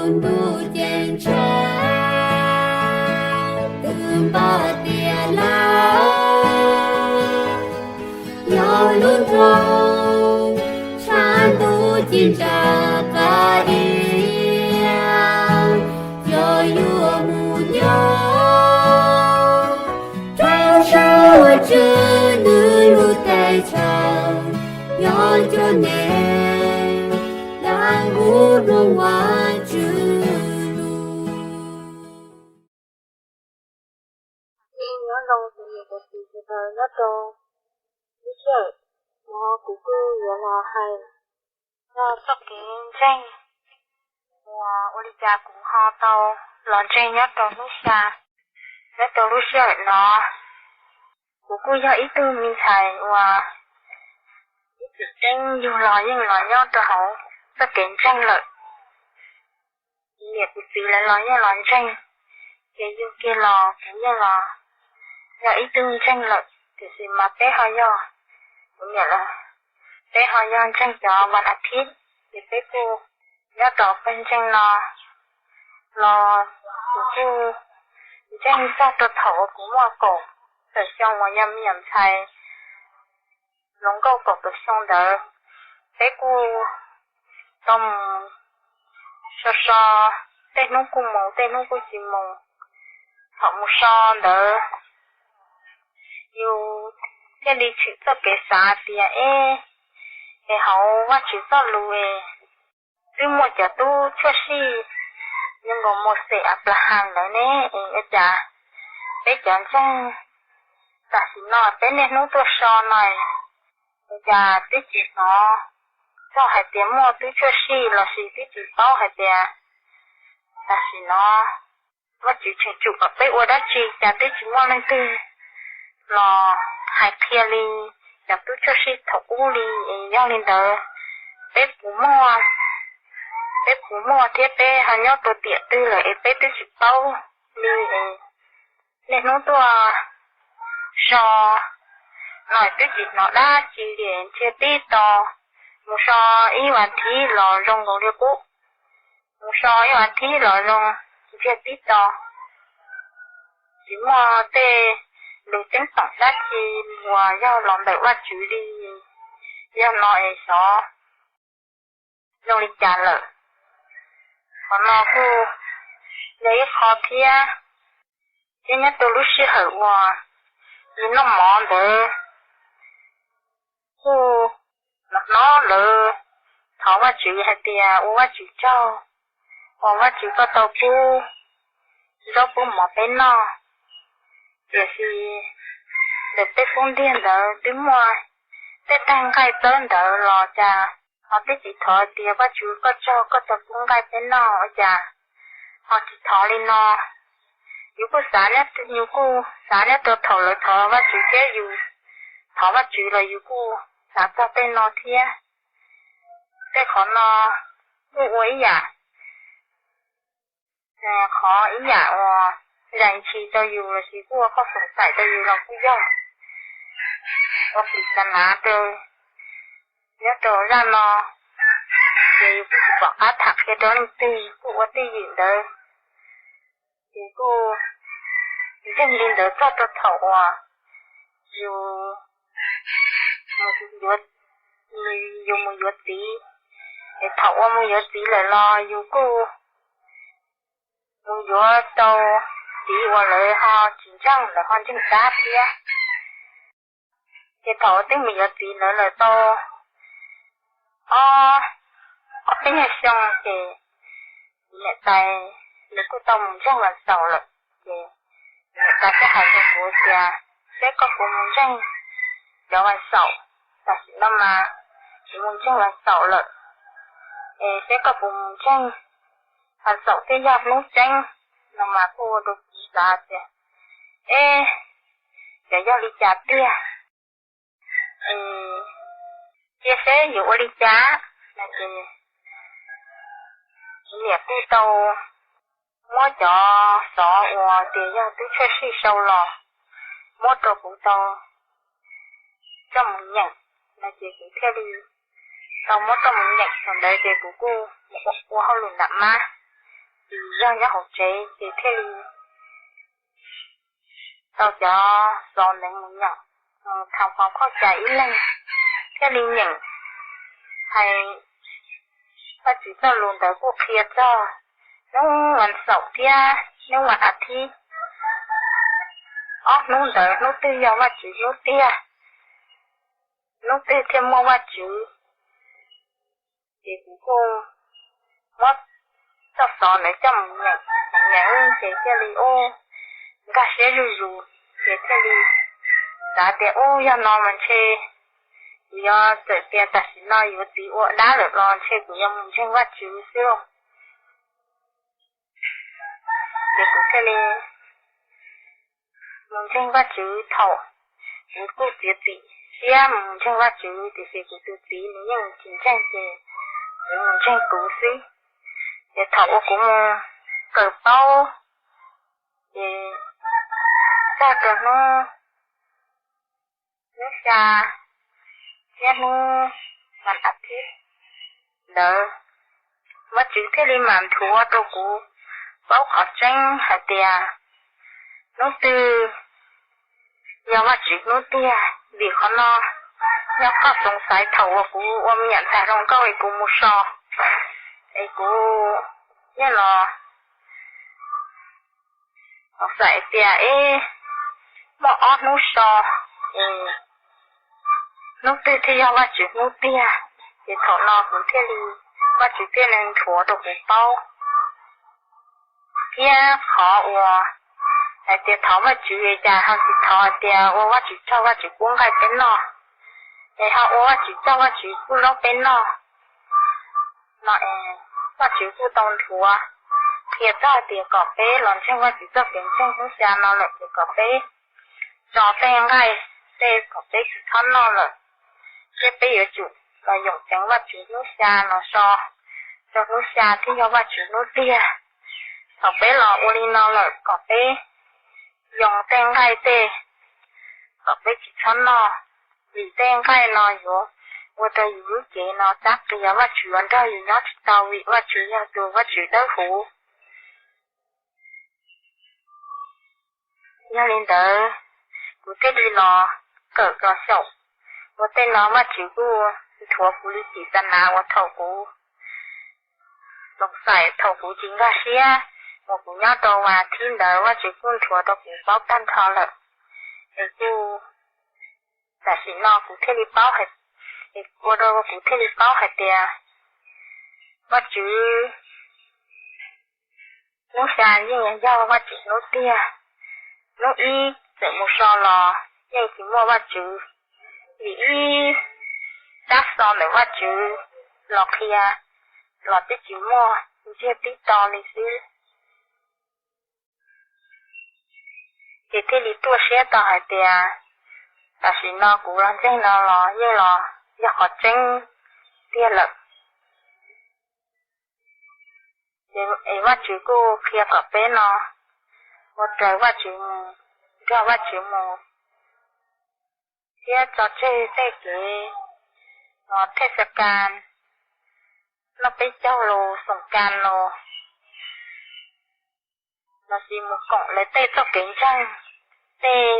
Ntuj ceeb tsheej twb npaj tiav lawm, yog lub nroog tshav ntuj ci ntsa qab diav, cov yuav mus nyob rau sab tswv nws lub teb chaws, yog cov neeg dab hu rau Vaj Tswv lus. Nyob zoo kuv niam kuv txiv sawv daws nyob rau lub sij hawm no, kuv kuj yuav los hais txog txoj kev ntseeg uas ua li cas kuv ho tau los ntseeg nyob rau lub xya, nyob rau lub sij hawm no. Kuv kuj yog ib tug me ntxhais uas ib txwm yeej yug los yeej los nyob rau hauv txoj kev ntseeg lawm. Kuv niam kuv txiv lawv los yeej los ntseeg, ces yug kiag los kuv yeej los yog ib tug ntseeg lawm. Tiam sis mas peb ho yog, kuv niam lawv, peb ho yog ntseeg cov vas a thib, ces peb kuj nyob rau pawg ntseeg no los kuv kuj ntseeg txog rau thaum uas kuv muaj kaum tawm xyoo uas yog me nyuam ntxhais hluas nkauj kaum tawm xyoo ntawd, peb kuj tau mus so so, tej hnub kuj mus tej hnub kuj tsis mus. Thaum mus so ntawd yus thiaj li tshwm txoj kev xav tias, eb, es hauv Vaj Tswv txoj lus es twb muaj cov tub tshuaj sij zoo nkaus Mauxes, Anplahas lawm ne, es ua cas peb cov ntseeg tam sim no peb niaj hnub tuaj so no, ua cas twb tsis hnov txog hais tias muaj tub tshuaj sij lossis twb tsis paub hais tias tam sim no Vaj Tswv tseem tsum kom peb ua dab tsi, cas twb tsis muaj leej twg los hais qhia li cov tub tshuaj sij thaum ub li. Es yog li ntawd, peb puas muaj, peb puas muaj thiab peb ho nyob rau tiam twg lawm es peb twb tsis paub li es niaj hnub tuaj so no twb tsis hnov dab tsi li, ntsiag tib to. Mus so ib vas thiv los zoo nkaus li qub, mus so ib vas thiv los zoo, ntsiag tib to. Tsis muaj tej lus ceeb toom dab tsi uas yog los ntawm Vaj Tswv li. Yog no es xyov zoo li cas lawm. Qhov no kuj yog ib qho thiab, thiab nyob rau lub sij hawm uas yus noj mov ntawd kuj hnov hnov lawv thov Vaj Tswv hais tias ua Vaj Tswv tsaug, ua Vaj Tswv koj tau pub zaub pub mov peb noj. Tiam sis ntawm peb pub ntiag ntawd twb muaj tej tag nqaij txawb ntawd los cas ho twb tsis thov tias Vaj Tswv koj tsaug koj tau pub nqaij peb noj, ua cas ho tsis thov li no. Yus kuj xav nyob, yus kuj xav nyob rau thaum lawv thov Vaj Tswv thiab yus thov Vaj Tswv los yus kuj xav txog tej no thiab. Tej qhov no kuj ua ib yam, qhov ib yam uas zais ntshis rau yus lossis kuj ua qhov xoom xaim rau yus los kuj yog ua plis xas nav rau nyob rau zaj no. Ces yus kuj tsis pom qab tham qhia rau leej twg, kuj ua twj ywm ntawd. Ces kuj ntseeg li ntawd txog rau thaum uas yus, yus mus yuav txiv, es thaum uas mus yuav txiv lawm los yus kuj mus yuav tau txiv uas lawv ho tsis ntseeg, lawv ho ntseeg dab thiab. Ces thaum twb mus yuav txiv lawv lawm tau ob, ob peb nyuag xyoo ces kuv niam tais nws kuj tau mus ntseeg Vas Xaum lawm. Ces kuv niam tais thiaj hais rau kuv tias, seb koj puas mus ntseeg cov Vas Xaum, tam sim no mas kuv mus ntseeg Vas Xaum lawm, es seb koj puas mus ntseeg Vas Xaum thiaj yog hnub tseeb no mas kuj ua rau kuv xav tias, eb, ces yog li cas tiag? Cia seb yuav ua li cas no ces kuv niam kuj tau muab cov xov uas tias yog tub tshuaj sij sau los muab rau kuv tau coj mus nyeem no ces kuv thiaj li tau muab coj mus nyeem. Thaum ntawd ces kuv kuj mus ua hauj lwm nram mab. zog nyob hauv tsev ces thiaj li tau cov xov ntawd mus nyeem, mus tham phov khaub cai ib leeg, thiaj li nyeem hais Vajtswv txoj lus ntawd kuj qhia txog hnub vas xaum thiab hnub vas a thiv. Ob hnub ntawd hnub twg yog Vajtswv hnub tiag, hnub twg thiaj muaj Vajtswv. Ces kuv kuj muab txoj xov ntawd coj mus nyeem, nyeem ces thiaj li ub, nkag siab zuj zus, ces thiaj li xav tias ub, yog no mas ntshe kuv yuav, txawm tias tam sim no yuav txiv ua dab lawm los ntshe kuv yuav mus ntseeg Vajtswv xwb lauj. Ces kuv thiaj li mus ntseeg Vajtswv. Thaum kuv kuj txiav txim siab mus ntseeg Vajtswv, tiam sis kuv tus txiv nws yeej tsis ntseeg, ces nws mus ntseeg kuv xwb. Ces thaum uas kuv mus kawm paub, ces txog rau hnub, hnub xya thiab hnub vas a thiv ntawd, Vajtswv thiaj li mam nthuav rau kuv paub qhov tseeb hais tias hnub twg yog Vajtswv hnub tiag. Vim qhov no yog qhov xoov xaiv thaum uas kuv ua me nyuam ntxhais hluas nkauj es kuv mus so, es kuv yeej los xoov xaiv tias eb, muaj ob hnub so, hnub twg thiaj yog Vajtswv hnub tiag. Ces thaum no kuv thiaj li, Vajtswv thiaj li nthuav rau kuv paub. Thiab qhov uas hais tias thov Vajtswv es cas ho tsis thov hais tias ua Vajtswv tsaug Vajtswv pub nqaij peb noj, es ho ua Vajtswv tsaug Vajtswv pub zaub peb noj no es, Vajtswv kuj tau nthuav qhia txog tias kom peb los ntseeg Vajtswv txoj kev ntseeg hnub xya no lawm ces kom peb tso tej nqaij tej kom peb tsis txhob noj lawm, thiab peb yuav tsum los yoom ceev Vajtswv hnub xya los so, rau hnub xya thiaj yog Vajtswv hnub tiag. Thaum peb los ua li no lawm kom peb yoo tej nqaij tej kom peb tsis txhob noj, vim tej nqaij no yuav ua rau yus lub cev no tab sis yog Vajtswv yuav nrog yus nyob tsis tau vim Vajtswv yog tus Vajtswv dawb huv. Yog li ntawd, kuv thiaj li los kawm los xyaum ua tej no, Vajtswv kuj nthuav kuv li cim xa nav uas thaum kuv xoov xaiv, thaum kuv tsis nkag siab uas kuv nyob rau vas thiv ntawd Vajtswv kuj nthuav rau kuv paub tag nrho lawm. Es kuj tam sim no kuv thiaj li paub, ua rau kuv thiaj li paub hais tias Vajtswv hnub xya yeej yog Vajtswv hnub tiag. Hnub ib txawm mus so los yeej tsis muaj Vajtswv, vim ib tsab xov ntawm Vajtswv los qhia los twb tsis muaj, ntsiag tib to li xwb. Ces thiaj li tuaj siab tau hais tias tam sim no kuv los ntseeg no los yeej los yog qhov tseeb tiag lawm. Es Vajtswv kuj qhia kom peb no ua raws Vajtswv mus, nrog Vajtswv mus, thiab tso tseg tej kev thej xa kas, noj peb caug los xoom kas los, lossis mus koom lawv tej txoj kev ntseeg. Tej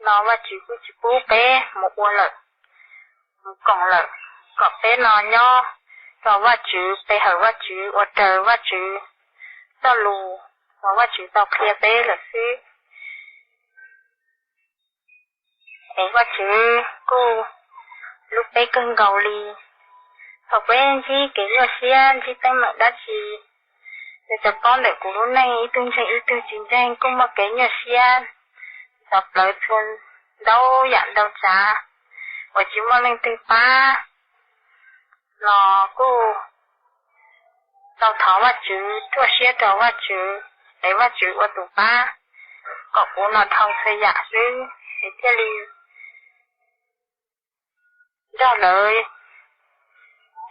no Vajtswv kuj tsis pub peb mus ua lawm, mus koom lawm, kom peb no nyob rau Vajtswv, pe hawm Vajtswv, ua raws Vajtswv txoj lus uas Vajtswv tau qhia peb lawm xwb. Es Vajtswv kuj hlub peb kawg nkaus li. Thaum peb ntsib kev nyuaj siab, ntsib teeb meem dab tsi, yog cov paub ntawm kuv lub neej ib tug ntseeg ib tug tsis ntseeg kuj muaj kev nyuaj siab, txhua plawv txhua ntau yam ntau tsav uas tsis muaj leej twg pab los kuj tau thov Vajtswv, ruaj siab rau Vajtswv, es Vajtswv ua tus pab kom kuv no dhau txhua yam xwb, es thiaj li nrog lawv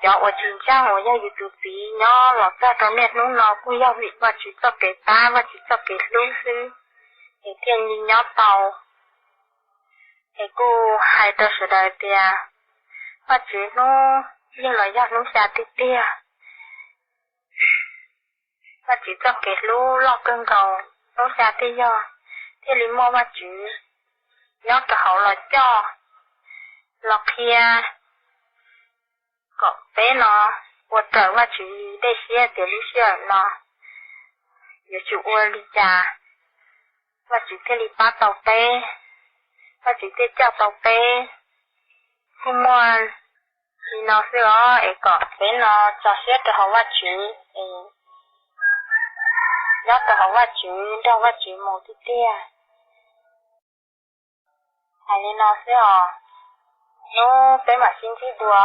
cov uas tsis ntseeg uas yog yus tus txiv nyob los txog rau niaj hnub no kuj yog vim Vajtswv txoj kev pab, Vajtswv txoj kev hlub xwb, es thiaj li nyob tau. Es kuj hais rau sawv daws tias Vajtswv hnub yeej los yog hnub xya tiag tiag. Vajtswv txoj kev hlub loj kawg nkaus, lub xya twb yog thiaj li muaj Vajtswv nyob rau hauv los coj, los qhia kom peb no ua raws Vajtswv dej siab tias lub sij hawm no yuav tsum ua li cas Vajtswv thiaj li pab tau peb, Vajtswv thiaj coj tau peb. Kuj muaj li no xwb os, es kom peb no tso siab rau hauv Vajtswv, es nyob rau hauv Vajtswv, nrog Vajtswv mus tiag tiag. Hais li no xwb os, hnub peb mam sib ntsib dua.